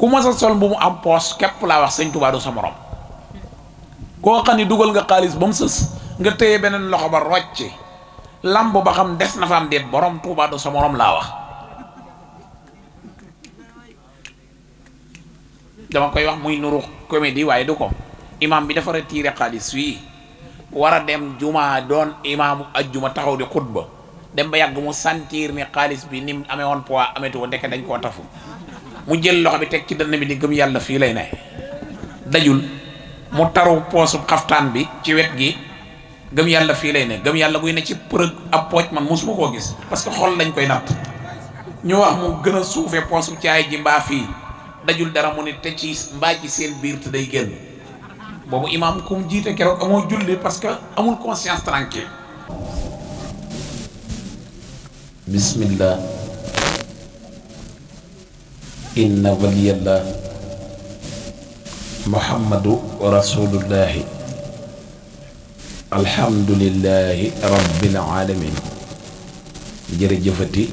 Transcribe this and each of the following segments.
ku ma sa sol bu mu am poos képp laa wax sëñ Tuubaa du sa morom koo xam ni dugal nga xaalis ba mu sës nga téye beneen loxo ba rocci lamb ba xam des na fa am déet borom Tuubaa du sa morom laa wax. dama koy wax muy nuru comédie waaye du ko imam bi dafa retiré xaalis fii war a dem juma doon imaamu ajjuma taxaw di xutba dem ba yàgg mu sentir ni xaalis bi ni mu amee woon poids ametu woon ndeke dañ koo tafu mu jël loxo bi teg ci dënn bi ni gëm yàlla fii lay ne dajul mu taru poosu xaftaan bi ci wet gi gëm yàlla fii lay ne gëm yàlla buy ne ci përëg ab pooj man mosuma koo gis parce que xol lañ koy natt ñu wax mu gën a suufee poosu caay ji mbaa fii dajul dara mu ne te ci mbaa ci seen biir te day génn boobu imaam ku mu jiite keroog amoo julli parce que amul conscience tranquille. bismillah inna waliyallah muhammadu rasulullahi alhamdulillahi rabbil alamin jërëjëfati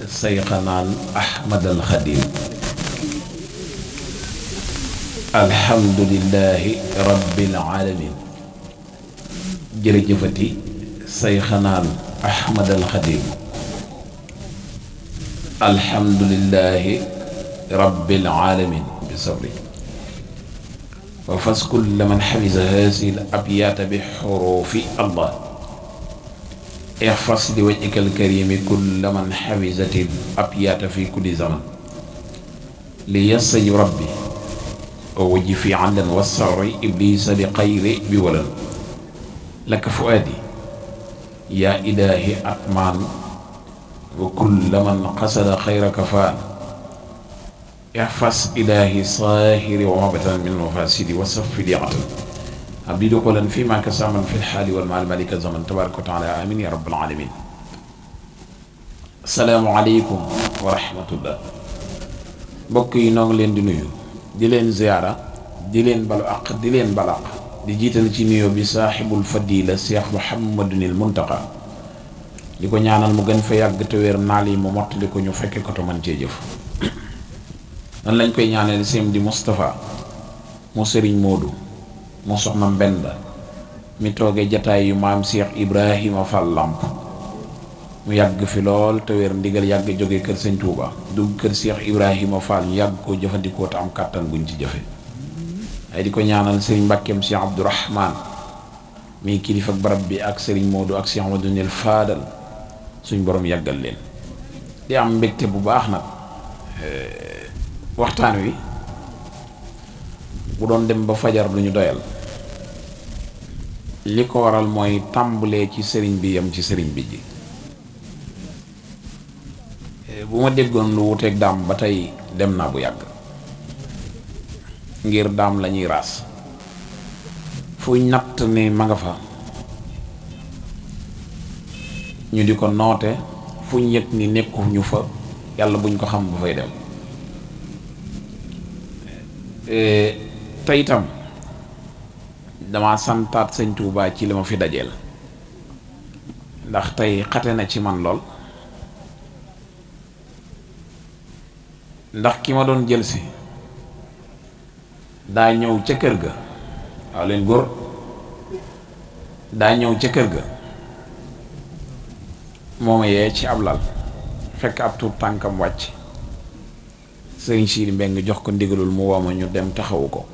sayxanaan ahmad al xadim alhamdulillahi rabbil alamin jërëjëfati sayxanaan ahmad al xadim alhamdulillahi rabbil alamin bi sabri wa fas kulla man xafisa haasihi al abyaata bi xuruufi allah ihfas li wajhika al karimi kulla man xafisati al abyaata fi kulli zaman li yassajib rabbi wa wajji fi àllan wa sarri iblisa li xayri bi walan laka fuaadi yaa ilaahi atmaan wa kulla man qasada xayraka faan ihfas ilaahi saahiri wa mabatan min mafasidi wa safi diatan abdi duxulan fi ma kasaman fi lxaali walmaal malika zaman tabaraka wa taala amin ya rabbal alamin. asalaamu aleykum wa rahmatullah. mbokk yi noo ngi leen di nuyu di leen ziyaara di leen balu aq di leen balaq di jiital ci nuyoo bi saaxibul fadila Cheikh Mouhamadunil Muntaqa di ko ñaanal mu gën fa yàgg te wér naal yi mu mottali ko ñu fekke ko te man cee jëf. nan lañ koy ñaanal sim di Moustapha mu sëriñ Moodu mu soxna Mbenda mi tooge jataay yu maam Cheikh Ibrahima Fall Lamp mu yàgg fi lool te wér ndigal yàgg jóge kër sëñ Touba dugg kër Cheikh Ibrahima Fall ñu yàgg koo jëfandikoo te am kàttan buñ ci jëfe ay di ko ñaanal sëriñ Mbàkkeem Cheikh Abdourahman mi kilifa ak barab bi ak sëriñ Moodu ak Cheikh Amadou Fadal suñ borom yàggal leen di am mbégte bu baax nag waxtaan wi bu doon dem ba fajar lu ñu doyal li ko waral mooy tàmbalee ci sëriñ bi yam ci sëriñ bi ji bu ma déggoon lu wuteeg daam ba tey dem naa bu yàgg ngir daam lañuy raas fuñ natt ni ma nga fa ñu di ko noote fuñ yëg ni nekku ñu fa yàlla buñ ko xam bu fay dem te itam dama santaat sëñ Tuubaa ci li ma fi dajeel ndax tey xate na ci man lool ndax ki ma doon jël si daa ñëw ca kër ga waaw leen góor daa ñëw ca kër ga mooma yee ci ab lal fekk ab tuut tànkam wàcc sëriñ Siidi Mbeng jox ko ndigalul mu wooma ñu dem taxawu ko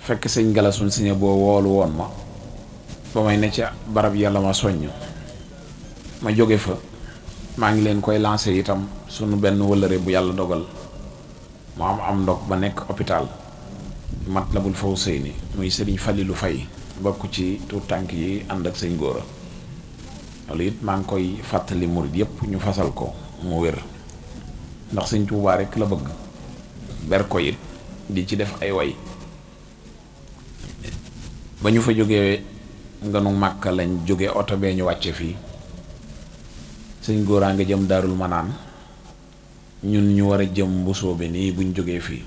fekk sëñ Galasun siñe boo woolu woon ma ba may ne ca barab yàlla ma soññ ma jóge fa maa ngi leen koy lancé itam sunu benn wëllëre bu yàlla dogal mu am ndog ba nekk hôpital Matlabul Fawzayni muy sëriñ Falilu Fay bokk ci tuut tànk yi ànd ak sëñ Góora loolu it maa ngi koy fàttali murit yépp ñu fasal ko mu wér ndax sëñ Tuubaa rekk la bëgg ber ko it di ci def ay way ba ñu fa jógee nganu Màkka lañ jóge oto bee ñu wàcce fii sëñ Góoraa nga jëm Daarul Manaan ñun ñu war a jëm Mbusoobe nii buñ jógee fii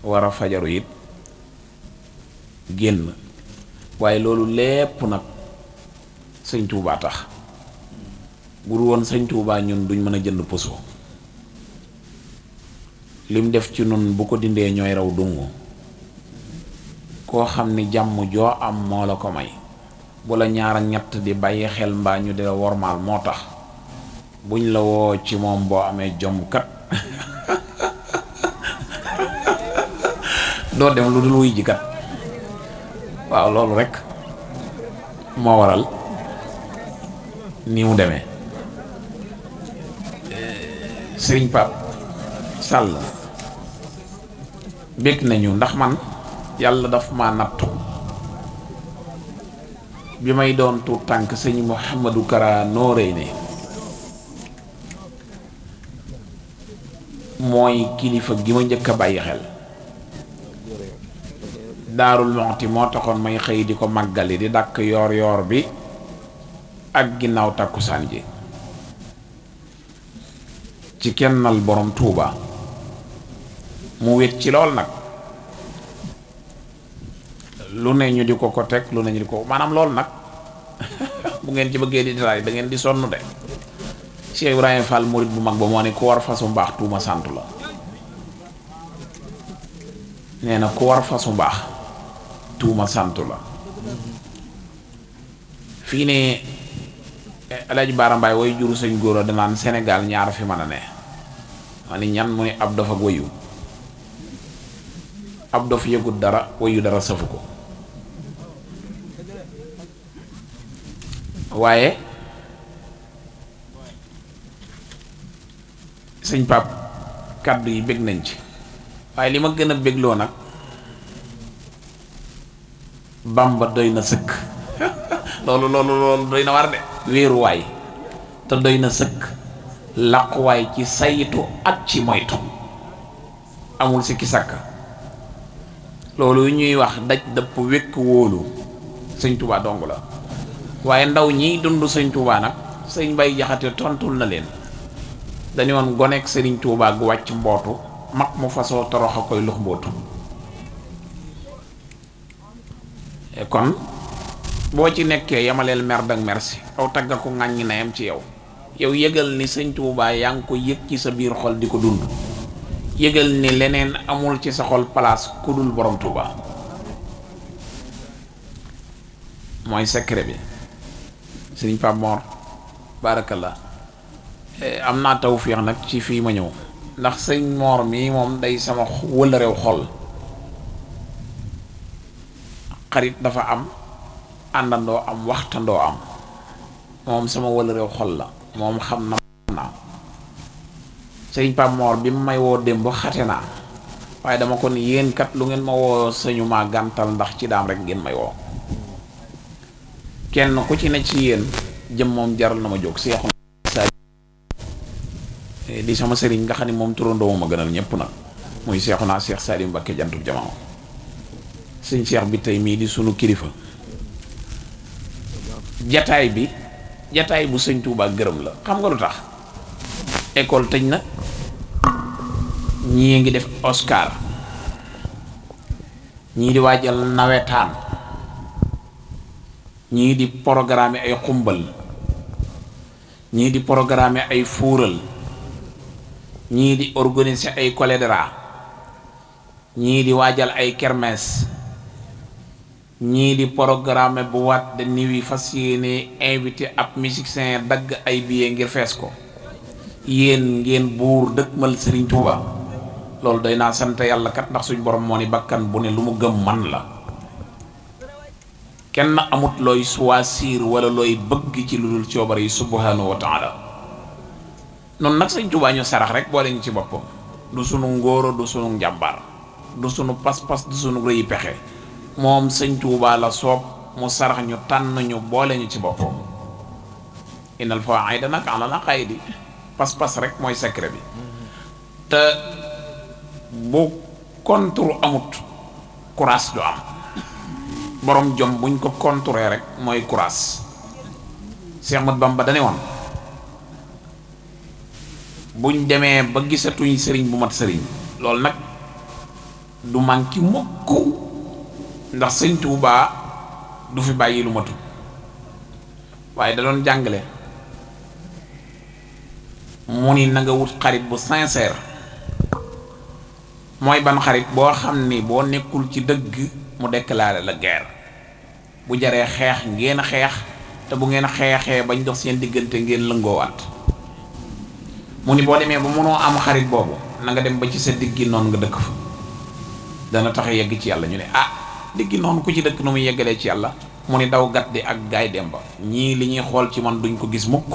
war a fajaru it génn waaye loolu lépp nag sëñ Tuubaa tax bu dul woon sëñ Tuubaa ñun duñ mën a jënd poso lim def ci nun bu ko dindee ñooy raw dungu koo xam ni jàmm joo am moo la ko may bu la ñaar ak ñett di bàyyi xel mbaa ñu di la wormaal moo tax buñ la woo ci moom boo amee jomb kat doo dem lu dul wuy ji kat waaw loolu rekk moo waral ni mu demee. Sëriñ Pape Sall bég nañu ndax man yàlla daf ma nattu bi may doon tuut tànk sëñ Mouhamadou Kara Noreyni mooy kilifa gi ma njëkk a bàyyi xel. Daarul Muxti moo taxoon may xëy di ko màggali di dàkk yoor yoor bi ak ginnaaw tàkkusaan ji ci kennal borom Tuuba mu wét ci lool nag lu ne ñu di ko teg lu ne ñu di ko maanaam lool nag bu ngeen ci bëggee di détail da ngeen di sonn de. Cheikh Ibrahima Fall murid bu mag ba moo ne ku war fasu mbaax tuuma sant la nee na ku war fasu mbaax tuuma sant la. fii ne Alaaji Baara Mbaay way juru sëñ góor a danaan Sénégal ñaar fi mën a ne ma ni ñan mu ne ab dof ak wayu ab dof yëgut dara wayu dara safu ko waaye sëñ Pap kàddu yi bég nañ ci waaye li ma gën a bégloo nag Bamba doy na sëkk loolu doy na war de wéeruwaay te doy na sëkk làquwaay ci saytu ak ci moytu amul sikki sàkka loolu ñuy wax daj dëpp wékk wóolu sëñ Touba dong la waaye ndaw ñiy dund sëñ Touba nag sëñ Bay Jaxate tontul na leen dañu woon goneek sëriñ Touba gu wàcc mbootu mag mu fasoo torox a koy lux mbootu kon boo ci nekkee yamaleel mer ak merci aw tagga ko ŋàññi na yam ci yow yëgal ni sëñ Touba yaa ngi ko yëg ci sa biir xol di ko dund yëgal ni leneen amul ci sa xol place ku dul borom Touba mooy secret bi sëriñ Pape Mor barakallah am naa tawfiix nag ci fii ma ñëw ndax sëñ Mor mii moom day sama wëllëreew xol xarit dafa am àndandoo am waxtandoo am moom sama wëllëreew xol la moom xam na sëñ Pape Mor bi mu may woo démb xate naa waaye dama ko ni yéen kat lu ngeen ma woo sëñu maa gàntal ndax ci daam rek ngeen may woo kenn ku ci ne ci yéen jëm moom jaral na ma jóg seexu di sama sëriñ nga xam ne moom turandoo ma gënal ñëpp nag muy seexu naa Seex Saaliw Mbakke jantub jamono sëñ Seex bi tey mii di sunu kilifa jataay bu sëñ Touba gërëm la xam nga lu tax école tëj na ñii ngi def Oscar ñii di waajal nawetaan ñii di programme ay xumbal ñii di programme ay fuural ñii di organiser ay cholédra ñii di waajal ay kermesse ñii di programme bu waat de niwi fas yéene invité ab musicien dagg ay billet ngir fees ko yéen ngeen buur dëkkmal Serigne Touba loolu doy naa sant yàlla kat ndax suñ borom moo ni bakkan bu ne lu mu gëm man la kenn amut looy choisir wala looy bëgg ci lu dul coobare yi subhanahu wa taala noonu nag Serigne Touba ñu sarax rek boole ñu ci boppam du sunu ngóoro du sunu njàmbaar du sunu pas-pas du sunu rëyi pexe moom sëñ Touba la soob mu sarax ñu tànn ñu boole ñu ci boppam innal fawaida nag ala la xaydi pas-pas rek mooy secret bi te bu contour amut courage du am borom jom buñ ko contouré rek mooy courage Cheikh Ahmad Bamba dane woon buñ demee ba gisatuñ sëriñ bu mat sëriñ loolu nag du manqué mukk ndax sëñ Touba du fi bàyyi lu matul waaye da doon jàngale mu ni na nga wut xarit bu sincère mooy ban xarit boo xam ni boo nekkul ci dëgg mu déclaré la guerre, bu jaree xeex ngeen xeex, te bu ngeen xeexee bañ dox seen diggante ngeen lëngoowaat. mu ni boo demee ba mënoo am xarit boobu na nga dem ba ci sa diggi noonu nga dëkk fa, dana tax yegg ci yàlla. ñu ne diggi noonu ku ci dëkk nu muy yeggalee ci yàlla? mu ni daw gat di ak gaay dem ba ñii li ñuy xool ci man duñ ko gis mukk.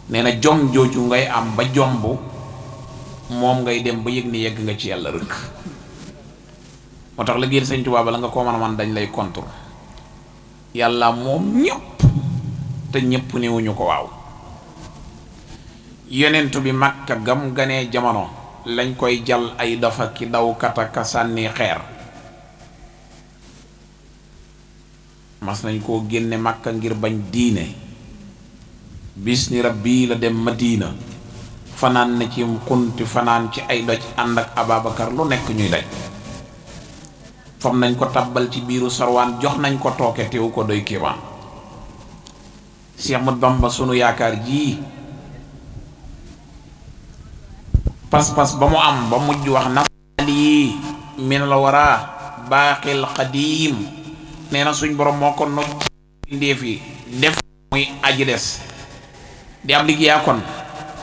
nee na jom jooju ngay am ba jomb moom ngay dem ba yëg ni yegg nga ci yàlla rëkk. moo tax liggéeyal Sëñ Tuubaa la nga ko mën a man dañ lay contre. yàlla moom ñëpp te ñëpp newuñu ko waaw. yonent bi Makka gam ganee jamono lañ koy jal ay dafa ki daw kataka sànni xeer. mas nañ koo génne Makka ngir bañ diine. bis ni rabbi la dem Madina fanaan na ci xunti fanaan ci ay doj ànd ak Ababakar lu nekk ñuy daj. fam nañ ko tabbal ci biiru sarwaan jox nañ ko tooke teewu ko doy kéemaan. Cheikh Ahmad Bamba sunu yaakaar jii pas-pas ba mu am ba mujj wax nafali min la wara baaxil xadiim. nee na suñ borom moo ko nocc ndéef yi def muy aji des di ab liggéeyaa kon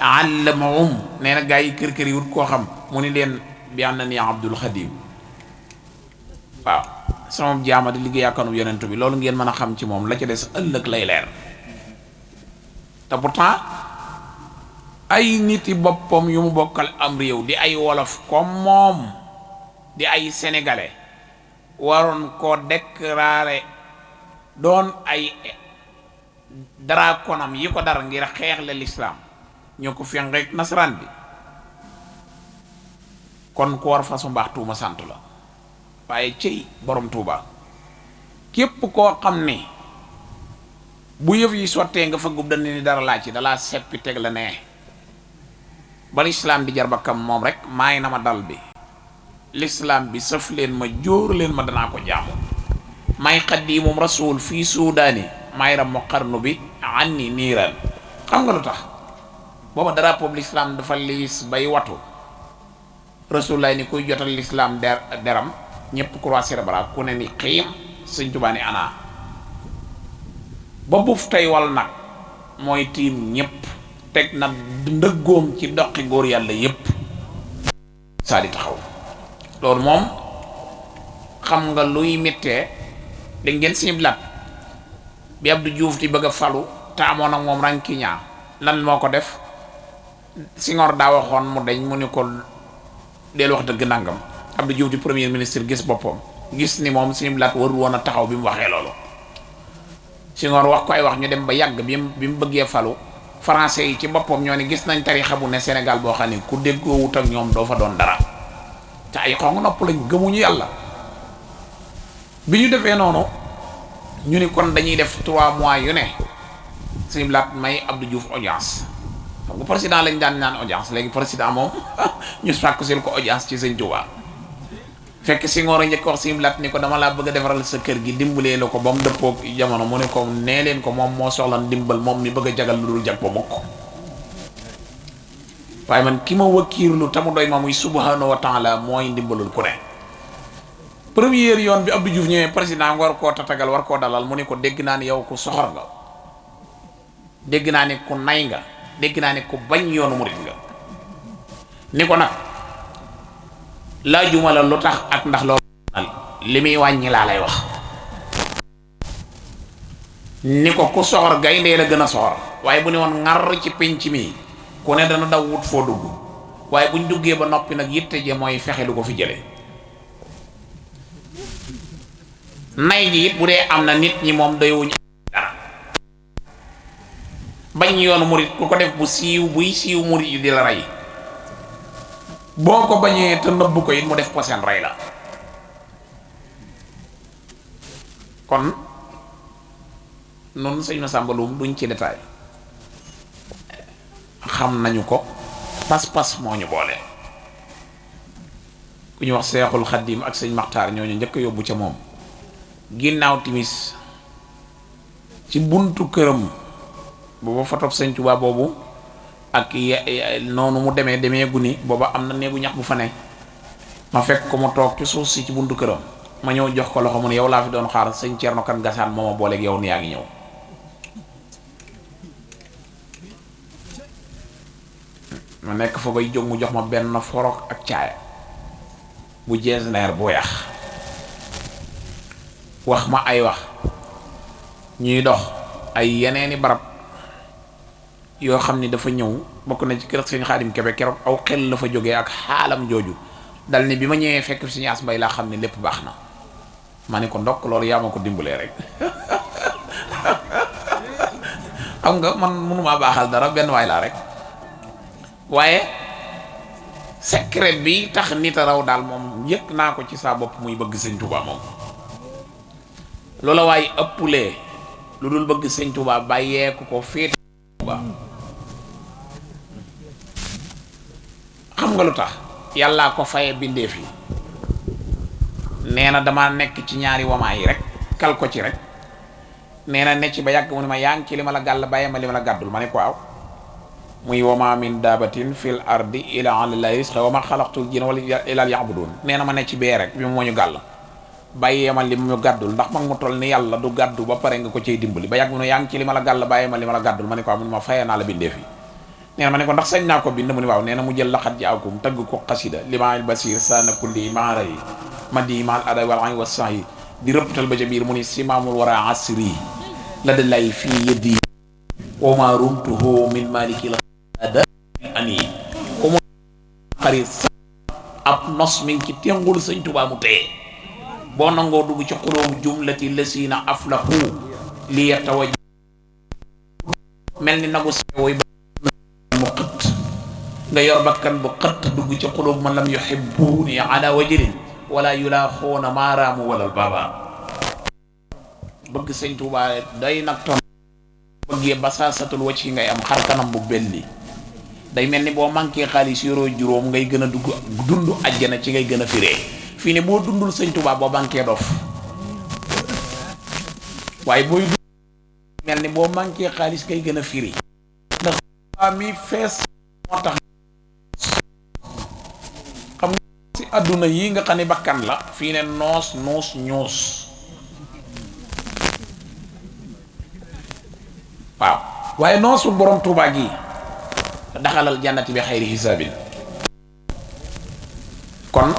allamahum. nee na gaa yi kër kër yi wut koo xam mu ni leen bi ànd na ni Abdul Xadim. waaw sama jaama di liggéeyaa konu yonent bi loolu ngeen mën a xam ci moom, la ca des ëllëg lay leer. te pourtant ay niti boppam yu mu bokkal am réew di ay wolof comme moom di ay sénégalais waroon koo déclaré doon ay drakonam yi ko dara ngir xeex la lislaam ñoo ko fen rek nasaraan bi. kon ku war façon mbaax tuuma sant la. waaye cëy borom Tuuba képp koo xam ni bu yëf yi sottee nga fa gub dañ ni dara laa ci dalaa seppi teg la nee ba lislaam di jar ba kam moom rek maay na ma dal bi lislaam bi sëf leen ma jóor leen ma danaa ko jaamu. may xaddiimum rasul fii suudaani may ram mo xarnu bi anni niiraan. xam nga lu tax booba drapeau lislaam dafa liis bay watu rasulullah ni kuy jotal lislaam deram ñépp croiser les bras ku ne ni xiim. Sëñ Tuubaa ni ana ba buuf tey wal nag mooy tiim ñépp teg na ndëggoom ci doqi góor yàlla yépp saa di taxaw. loolu moom xam nga luy méttee da ngeen Sëñ Blaat bi Abdou Diouf di bëgg a falu te amoon ak moom ranki ñaa lan moo ko def. Senghor daa waxoon mu deñ mu ni ko del wax dëgg nangam. Abdou Diouf di premier ministre gis boppam gis ni moom Sëñ Blaat warul woon a taxaw bi mu waxee loolu. Senghor wax ko ay wax ñu dem ba yàgg bi mu bëggee falu français yi ci boppam ñoo ne gis nañ tarixa bu ne Sénégal boo xam ne ku déggoo wut ak ñoom doo fa doon dara te ay xong nopp lañ gëmuñu yàlla. bi ñu defee noonu ñu ni kon dañuy def 3 mois yu ne Sëñ Blaat may Abdou Diouf audience. xam nga président lañ daan naan audience léegi président moom ñu sàkku sil ko audience ci Sëñ Tuubaa. fekk Senghor a njëkk wax Sëñ Blaat ni ko dama laa bëgg a defaral sa kër gi dimbalee la ko ba mu dëppook jamono mu ne ko nee leen ko moom moo soxla ndimbal moom mi bëgg a jagal lu dul jag ba mukk. waaye man ki ma wakkiirlu te mu doy ma muy subhanahu wa taala mooy ndimbalul ku ne. première yoon bi Abdou Diouf ñëwee président war koo tatagal war koo dalal mu ne ko dégg naa ni yow ku soxor nga dégg naa ni ku nay nga dégg naa ni ku bañ yoonu murit nga ni ko nag laajuma la lu tax ak ndax loolu li muy wàññi laa lay wax. ni ko ku soxor gayndee la gën a soxor waaye bu ne woon ŋar ci penc mi ku ne dana daw wut foo dugg waaye buñ duggee ba noppi nag yitte je mooy fexe lu ko fi jële. nay ji it bu dee am na nit ñi moom doywuñu dara. bañ yoonu murit ku ko def bu siiw buy siiw murit yi di la rey boo ko bañee te nëbb ko it mu def ko seen rey la. kon noonu sëñ Massamba Loum duñ ci détail xam nañu ko pas-pas moo ñu boole. ku ñu wax Seexul Xaddim ak sëñ Maxtaar ñooñu njëkk a yóbbu ca moom ginnaaw timis ci buntu këram booba fotob Sëñ Tuubaa boobu ak noonu mu demee guni booba am na néegu ñax bu fa ne ma fekk ko mu toog ci suuf si ci buntu këram ma ñëw jox ko loxo mu ne yow laa fi doon xaar sëñ Thierno Kane Gassane moo ma booleeg yow ni yaa ngi ñëw. ma nekk fa bay jóg mu jox ma benn forok ak caaya bu jeesneer bu weex wax ma ay wax ñuy dox ay yeneeni barab yoo xam ni dafa ñëw bokk na ci kër sëñ Xaadim Kebe keroog aw xel la fa jógee ak xaalam jooju dal ni bi ma ñëwee fekk fi sëñ As Mbay laa xam ne lépp baax na. ma ne ko ndokk loolu yaa ma ko dimbalee rek xam nga man mënumaa baaxal dara benn waay laa rek waaye secret bi tax nit a raw daal moom yëg naa ko ci saa bopp muy bëgg sëñ Touba moom loola waaye ëppulee lu dul bëgg sëñ Touba bàyyeeku ko féete Touba xam nga lu tax yàllaa ko faye bindeef yi nee na dama nekk ci ñaari wamaa yi rek kal ko ci rek nee na ne ci ba yàgg mu ne ma yaa ngi ci li ma la gàll bàyyee ma li ma la gàddul ma ne ko waaw muy wama min dabatin fil ardi ila alallahi rizqa wa ma xalaqtul jinna wal illa liya'budun nee na ma ne ci bee rek bi moo ñu gàll bàyyee ma li mu gàddul ndax mag mu toll ni yàlla du gàddu ba pare nga ko cay dimbali ba yàgg mu ne yaa ngi ci li ma la gàll bàyyee ma li ma la gàddul ma ne ko waaw mu ne ma fayee naa la bindee fi nee na ma ne ko ndax sañ naa ko bind mu ne waaw nee na mu jël laxat ji akum tagg ko xasida limaal basir sana kulli maara yi ma di maal ada wal ay wasan yi di rëppatal ba ca biir mu ni simaamul wara asri la da lay fii yëddi wa ma rumtuhu min malikil ada ani ko mu xarit ab nos mi ngi ci tengul sëñ Tuubaa mu téye boo nangoo dugg ci xulóom jumlati lasina aflahu li yatawaj mel ni nagu sewoy mu xët nga yor bakkan bu xët dugg ci xulóom man lam yuhibbuni ala wajrin wala yulaaxoona maaraamu wala baba bëgg sëñ Tuubaa day nag ton bëggee basaasatul wacc yi ngay am xar kanam bu belli day mel ni boo manqué xaalis yoroo juróom ngay gën a dund àjjana ci ngay gën a firee fii ne boo dundul sëñ Tuubaa boo manqué dof waaye booy mel ni boo manqué xaalis ngay gën a firi ndax mi fees moo tax xam nga ci àdduna yi nga xam ne bakkan la fii ne noos ñoos waaw waaye noosul borom Tuubaa gi daxalal jannati bi xayri hisaabin kon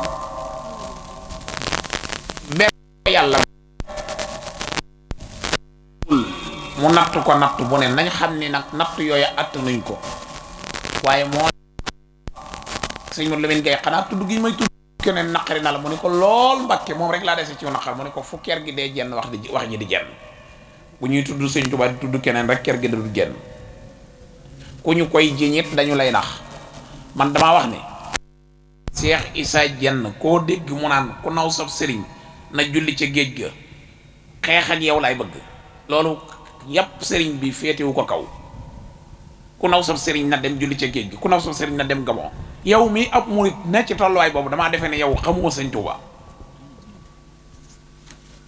benn yàlla mu natt ko natt bu ne nañ xam ni nag natt yooyu att nañ ko waaye moo sëñ Modou Lamine Gaye xanaa tudd gi may tudd keneen naqari na la mu ne ko lool Mbàkke moom rek laa dese ci naqar mu ne ko fu ker gi dee jenn wax ji di jenn bu ñuy tudd sëñ Tuubaa di tudd keneen rek ker gi da du jenn ku ñu koy jiñit dañu lay nax man damaa wax ne Cheikh Issa Diène koo dégg mu naan ku naw sab sëriñ na julli ca géej ga xeex ak yow laay bëgg loolu yàpp sëriñ bi féetewu ko kaw ku naw sab sëriñ na dem julli ca géej gi ku naw sab sëriñ na dem Gabon yow mi ab murit ne ci tolluwaay boobu damaa defee ne yow xamuma sëñ Tuubaa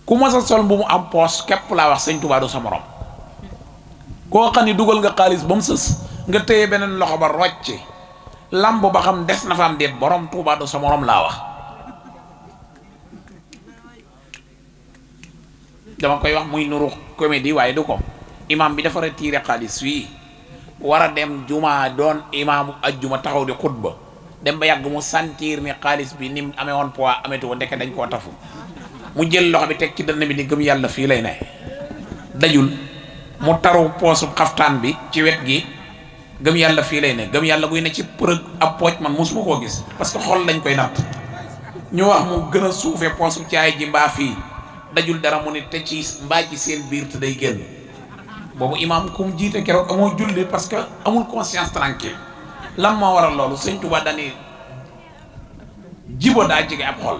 ku ma sa sol bu mu am poos képp laa wax sëñ Tuubaa du sa morom koo xam ni dugal nga xaalis ba mu sës nga téye beneen loxo ba rocci lamb ba xam des na fa am déet borom Tuubaa du sa morom laa wax dama koy wax muy nuru comédie waaye du ko imam bi dafa retiré xaalis fii war a dem juma doon imaamu ajjuma taxaw di xutba dem ba yàgg mu sentir ni xaalis bi ni mu amee woon poids ametu ko ndeke dañ koo tafu mu jël loxo bi teg ci dënn bi ni gëm yàlla fii lay ne dajul mu taru poosu xaftaan bi ci wet gi gëm yàlla fii lay ne gëm yàlla guy ne ci përëg ab pooj man mosuma koo gis parce que xol lañ koy natt ñu wax mu gën a suufee poosu caay ji mbaa fii dajul dara mu ne te ci mbaa ci seen biir te day génn boobu imaam ku mu jiite keroog amoo julli parce que amul conscience tranquille lan moo waral loolu sëñ Tuubaa dani jibo daa jege ab xol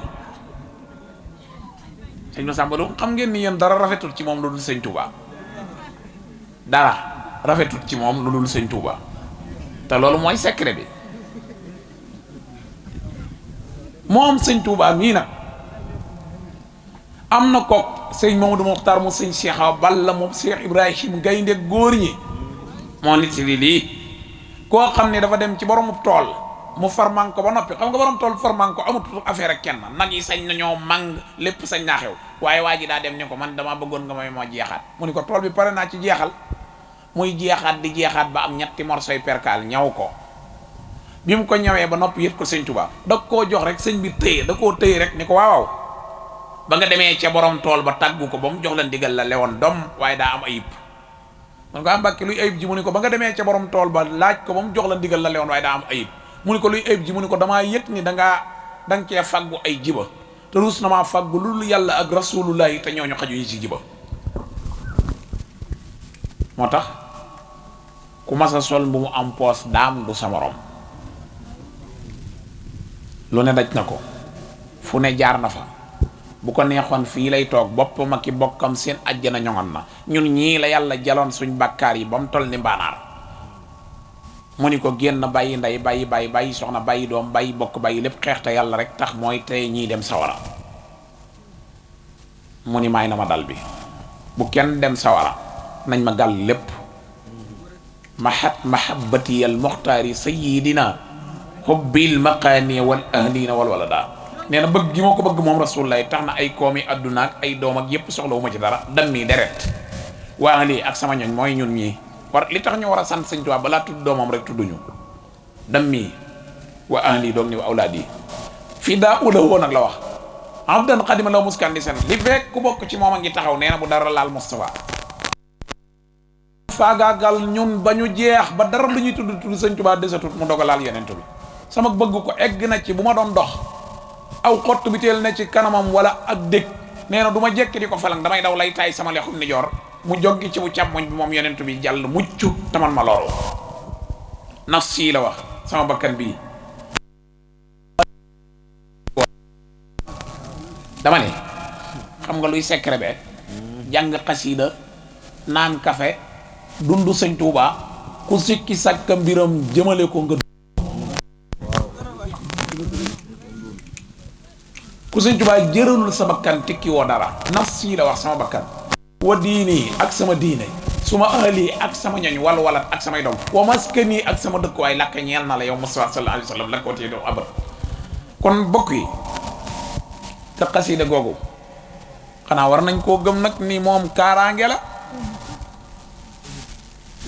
sëñ Masamba Lo xam ngeen ni yéen dara rafetul ci moom lu dul sëñ Tuubaa dara rafetul ci moom lu dul sëñ Tuubaa te loolu mooy secret bi moom sëñ Tuubaa mii nag am na kook sëñ Mamadou Mokhtar mu sëñ Cheikh Awa Balla moom Cheikh Ibrahim gaynde góor ñi moo nit si lii koo xam ne dafa dem ci boromub tool mu farman ko ba noppi xam nga borom tool farman ko amut affaire ak kenn nag yi sañ nañoo màng lépp sañ naa xew waaye waa ji daa dem ni ko man dama bëggoon nga may moo jeexaat mu ni ko tool bi pare naa ci jeexal muy jeexaat di jeexaat ba am ñetti morsoy perkaal ñaw ko bi mu ko ñawee ba noppi yët ko sëñ Tuubaa da koo jox rek sëñ bi téye da koo téye rek ni ko waaw ba nga demee ca borom tool ba tàggu ko ba mu jox la ndigal la lewoon dom waaye daa am ayib mun ko am Mbàkke luy ayib ji mu ni ko ba nga demee ca borom tool ba laaj ko ba mu jox la ndigal la lewoon waaye daa am ayib mu ni ko luy ayib ji mu ni ko damaa yëg ni danga cee faggu ay jiba te ruus na maa faggu lu yàlla ak rasulullahi te ñooñu xaju yi ci jiba moo tax ku masa sol bu mu am poos daam du sa morom lu ne daj na ko fu ne jaar na fa bu ko neexoon fii lay toog boppam ak i bokkam seen àjjana ñoŋon na ñun ñii la yàlla jaloon suñ bàkkaar yi ba mu toll ni mbaanaar mu ni ko génn bàyyi ndey bàyyi soxna bàyyi doom bàyyi bokk bàyyi lépp xeex te yàlla rek tax mooy tey ñii dem sawara mu ni may na ma dal bi bu kenn dem sawara nañ ma gàll lépp mahabbati al muxtaari sayyidina hubbil maqaani wal ahlina wal walada nee na bëgg gi moo ko bëgg moom rasulullah tax na ay koomi àdduna ak ay doom ak yépp soxla wu ma ci dara dammi deret waa lii ak sama ñoñ mooy ñun ñii war li tax ñu war a sant sëñ Tuubaa balaa tudd doomam rek tudduñu dammi wa ahli doog ni wa awlaad yi fii daa ula woo nag la wax abdan xadima law muskan di sen li fekk ku bokk ci moom a ngi taxaw nee na bu dara laal Moustapha faagaagal ñun ba ñu jeex ba dara lu ñuy tudd sëñ Tuubaa desatut mu doga laal yonent bi sama bëgg ko egg na ci bu ma doon dox aw xott bi teel ne ci kanamam wala ak dëkk nee na du ma jekki di ko falang damay daw lay taay sama lexum ni joor mu joggi ci bu càmmoñ bi moom yonent bi jàll mucc taman ma loolu nafsi la wax sama bakkan bii dama ne xam nga luy secret be jàng xasiida naan kafe dundu sëñ Tuubaa ku sikki sàkka mbiram jëmale ko nga ku sëñ Tuubaa jëralul sa bakkan tikki woo dara nafsi la wax sama bakkan wa diini ak sama diine suma ahli ak sama ñoñ walat ak samay doom wa maskani ak sama dëkkuwaay lakk ñeel na la yow Mustafa sallallahu alayhi wa sallam lakk watee doo abat kon bokk yi te xasida googu xanaa war nañ koo gëm nag ni moom kaaraange la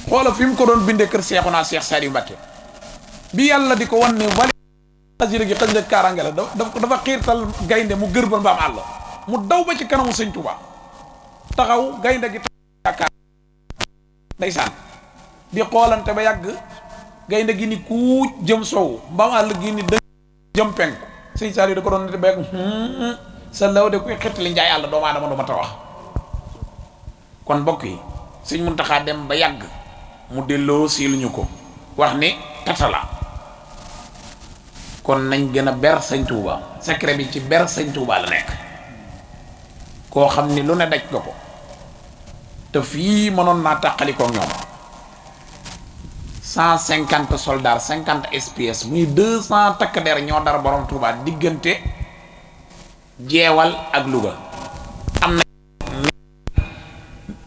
xoola fi mu ko doon bindee kër Seexuna Seex Saaliw Mbàkke bi yàlla di ko wan ne wali xasida gi xasida kaaraange la dafa xiirtal gaynde mu gër ba mbaam àll mu daw ba ci kanamu sëñ Tuubaa taxaw gaynde gi yaakaar ndeysaan di xoolante ba yàgg gaynde gi ni kuuj jëm sow mbaam àll gi ni dëgg jëm penku sëñ Saaliw da ko doon nete beeg sa law de koy xettali njaay àll doomu aadama du ma ta wax kon mbokk yi sëñ Muntaxa dem ba yàgg mu delloo siilu ñu ko wax ni tatala kon nañ gën a ber sëñ Tuuba secret bi ci ber sëñ Tuuba la nekk koo xam ni lu ne daj nga ko te fii mënoon naa tàqalikoo ñoom 150 soldats 50 SPS muy 200 takk der ñoo dara borom Tuuba diggante jeewal ak Louga am na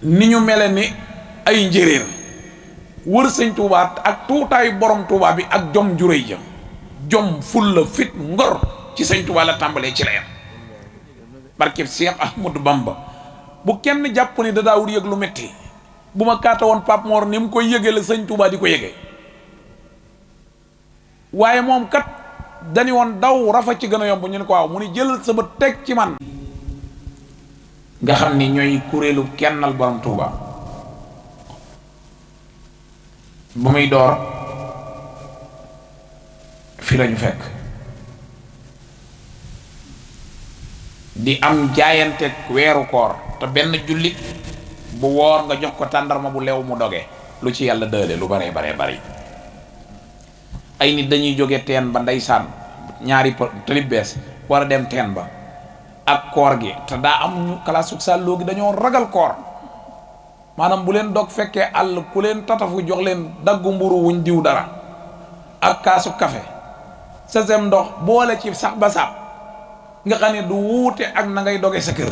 ni ñu mele ni ay njéréer wër sëñ Tuuba ak tuutaayu borom Tuuba bi ak jom juréy jëm jom fulla fit ngor ci sëñ Tuuba la tàmbalee ci la yam barkeb Cheikh Ahmadou Bamba bu kenn jàpp ni da daawul yëg lu metti bu ma kaata woon Pape Mor ni mu koy yëgee la sëñ Tuuba di ko yëgee waaye moom kat dañu woon daw rafa ci gën a yomb ñu ne ko waaw mu ni jël sa bët teg ci man nga xam ni ñooy kuréelu kennal borom Tuuba bu muy door fi lañu fekk di am jaayanteeg weeru koor te benn jullit bu woor nga jox ko tàndarma bu lew mu doge lu ci yàlla dële lu baree bari ay nit dañuy jóge teen ba ndeysaan ñaari talib bees war a dem teen ba ak koor gi te daa am ñu kalaasug sàlloo gi dañoo ragal koor maanaam bu leen dog fekkee àll ku leen tatafu jox leen daggu mburu wuñ diw dara ak kaasu kafe sa sem ndox boole ci sax ba saab nga xam ne du wuute ak na ngay doge sa kër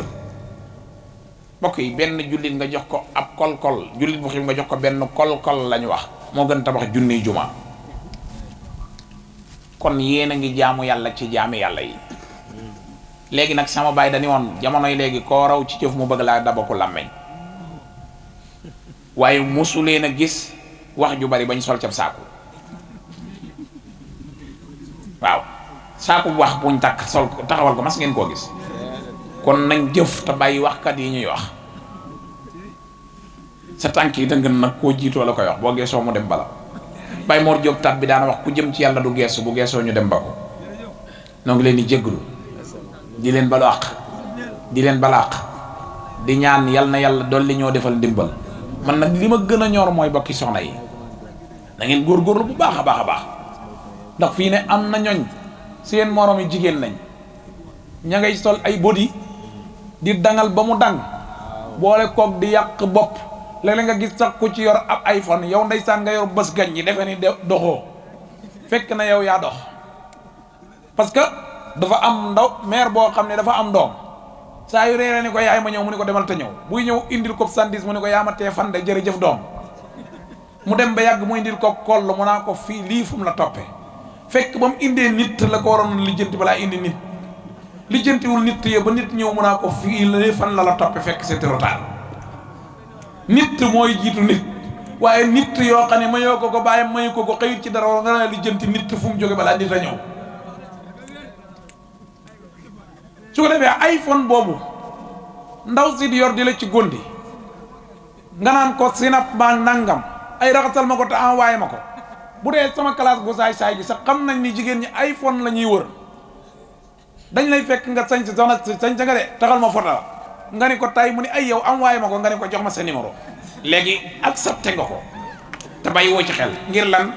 mbokk yi benn jullit nga jox ko ab kol-kol jullit bu xiif nga jox ko benn kol-kol lañu wax moo gën tabax junniy juma kon yéen a ngi jaamu yàlla ci jaami yàlla yi. léegi nag sama baay dañu woon jamonoy léegi koo raw ci jëf mu bëgg laa dabaku làmmeñ waaye mosu leen a gis wax ju bari bañ sol cab saaku waaw saaku wax buñ takk sol taxawal ko mas ngeen koo gis. kon nañ jëf te bàyyi waxkat yi ñuy wax sa tànk yi dëng nag koo jiitoo la koy wax boo geesoo mu dem bala Baye Mor Diop tat bi daana wax ku jëm ci yàlla du geesu bu geesoo ñu dem ba ko. noo ngi leen di jégglu di leen balu àq di leen balaax di ñaan yal na yàlla dolli ñoo defal ndimbal. man nag li ma gën a ñor mooy bokki soxna yi na ngeen góorgóorlu bu baax a baax a baax ndax fii ne am na ñoñ seen moroom yi jigéen lañ ña ngay sol ay bodi di dangal ba mu dang boole koog di yàq bopp léeg-léeg nga gis sax ku ci yor ab iPhone yow ndeysaan nga yor bës gañ yi defe ni doxoo fekk na yow yaa dox parce que dafa am ndaw mère boo xam ne dafa am doom saa yu reere ni ko yaay ma ñëw mu ni ko demal te ñëw buy ñëw indil ko sandis mu ni ko yaa ma tee fan de jërëjëf doom mu dem ba yàgg mu indil ko koll mu naa ko fii lii fu mu la toppee fekk ba mu indee nit la ko waroon lijjanti balaa indi nit lijjantiwul nit ye ba nit ñëw mu naa ko fii la fan la toppe fekk c'est trop tard nit mooy jiitu nit waaye nit yoo xam ne mayoo ko bàyyi mayu ko xëyit ci dara war nga naa lijjanti nit fu mu jóge balaa nit a ñëw su ko defee iPhone boobu ndaw si di yor di la ci gondi nga naan ko sinap baa nangam ay raxasal ma ko te envoyé ma ko bu dee sama classe bu saay gi sax xam nañ ni jigéen ñi iPhone la ñuy wër dañ lay fekk nga sañ soxna sañ nga de taxal ma photo nga ni ko tay mu ni ay yow envoyé ma ko nga ni ko jox ma sa numéro léegi accepté nga ko te bàyyi woo ci xel ngir lan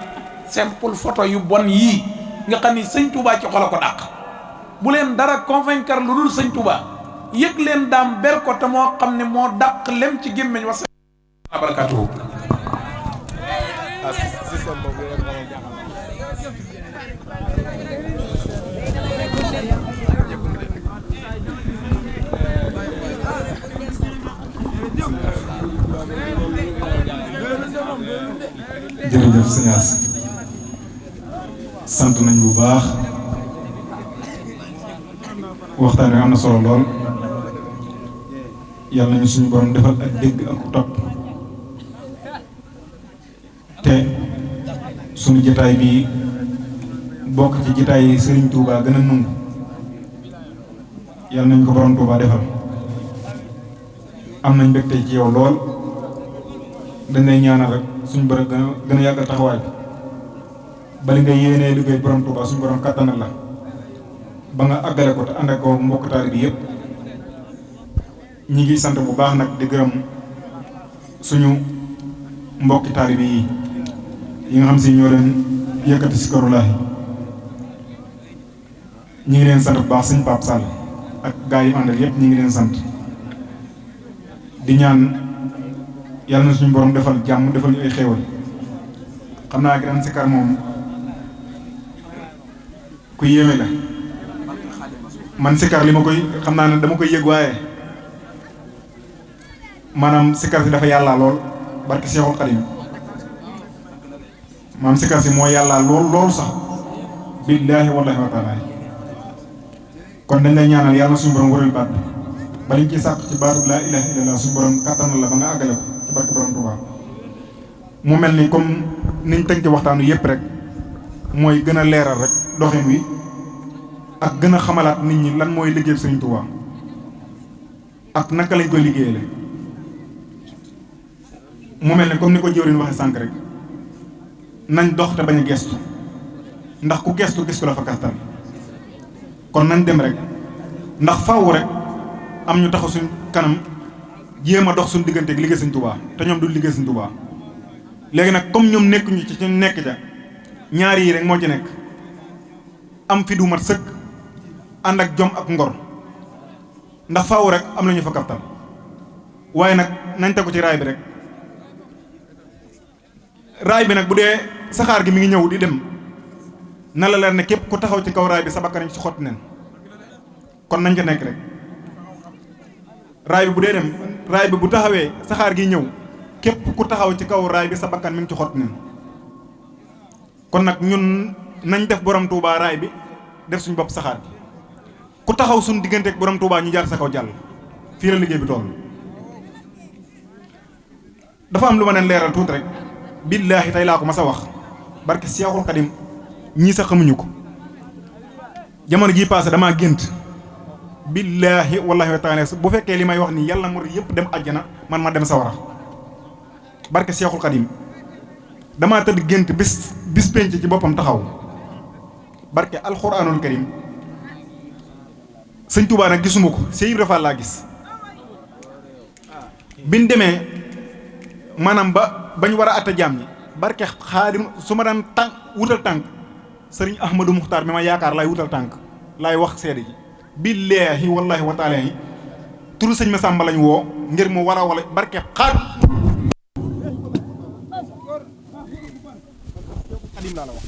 simple photo yu bon yii nga xam ni sëñ Touba ci xol ko dàq bu leen dara convaincre lu dul sëñ Touba yëg leen daam ber ko te moo xam ne moo dàq lem ci gémmeñ wa barakatuhu jërëjëf sëñ As sant nañ bu baax waxtaan wi am na solo lool yàlla nañu suñu borom defal ak dégg ak topp te suñu jotaay bi bokk ci jotaay yi Serigne Touba gën a nungu yàlla nañ ko borom Touba defal am nañ mbégte ci yow lool dañ lay ñaanal rek suñu borom gën a yàggal taxawaay bi bali nga yéenee liggéey borom Touba suñu borom kattanal la ba nga àggale ko te ànd ak ko mbokk taalibe bi yëpp ñi ngi sant bu baax nag di gërëm suñu mbokki taalibe yi nga xam si ñoo leen yëkkati si korulaahi ñi ngi leen sant bu baax suñu Pape Sall ak gaa yi àndal yëpp ñi ngi leen sant di ñaan yàlla na suñu borom defal jàmm defal ñu ay xéewal xam naa Grand Sikar moom ku yéeme la man Sikar li ma koy xam naa ne dama koy yëg waaye maanaam Sikar si dafa yàllaa lool barki Seexul Xadim maanaam Sikar si moo yàllaa lool sax billaahi wallaahi wa taala kon dañ lay ñaanal yàlla na suñu borom wëral baat bi ba liñ ci sàq ci baatu laa ilaaha illallaah suñu borom kattanal la ba nga àggale ko ci barke borom Tuubaa mu mel ni comme niñ tënk waxtaanu yëpp rek mooy gën a leeral rek doxin wi ak gën a xamalaat nit ñi lan mooy liggéey Sëriñ Tuubaa ak naka lañ koy liggéeyale mu mel ni comme ni ko jëwriñ waxe sànq rek nañ dox te bañ a gestu ndax ku gestu gis ko la fa kastal kon nañ dem rek ndax faaw rek am ñu taxaw suñ kanam jéem a dox suñ diggante ak liggéey Sëriñ Tuubaa te ñoom du liggéey Sëriñ Tuubaa léegi nag comme ñoom nekkuñu ci ñu nekk ja ñaar yi rek moo ci nekk am fi du mat sëkk ànd ak jom ak ngor ndax faaw rek am la ñu fa kaptal waaye nag nañ tegu ci raay bi rek raay bi nag bu dee saxaar gi mi ngi ñëw di dem na la leer ne képp ku taxaw ci kaw raay bi sa bakkan ci xott nen kon nañ ca nekk rek raay bi bu dee dem raay bi bu taxawee saxaar gi ñëw képp ku taxaw ci kaw raay bi sa bakkan mi ngi ci xott nen kon nag ñun nañ def borom Touba raay bi def suñ bopp saxaar bi ku taxaw suñ diggante ak borom Touba ñu jaar sa kaw jàll fii la liggéey bi toll. dafa am lu ma leen leeral tuuti rek billaahi tey laa ko mas a wax barke Seexul Xadim ñii sax xamuñu ko jamono jii passé damaa gént billaahi wallaahi wa taala bu fekkee li may wax nii yàlla murid yëpp dem àjjana man ma dem sawara barke Seexul Xadim damaa tëdd gént bis penc ci boppam taxaw barke alxuraanul karim sëñ Touba nag gisuma ko Sëñ Ibra Fall laa gis biñ demee maanaam bañ war a atta jaam ñi barke Xaadim su ma daan tànk wutal tànk sëriñ Ahmadou Muxtaar mi ma yaakaar laay wutal tànk laay wax seede ji billaahi wallaahi wa taala yi turu sëñ Masamba lañ woo ngir mu war a wala barke Xaadim laa la wax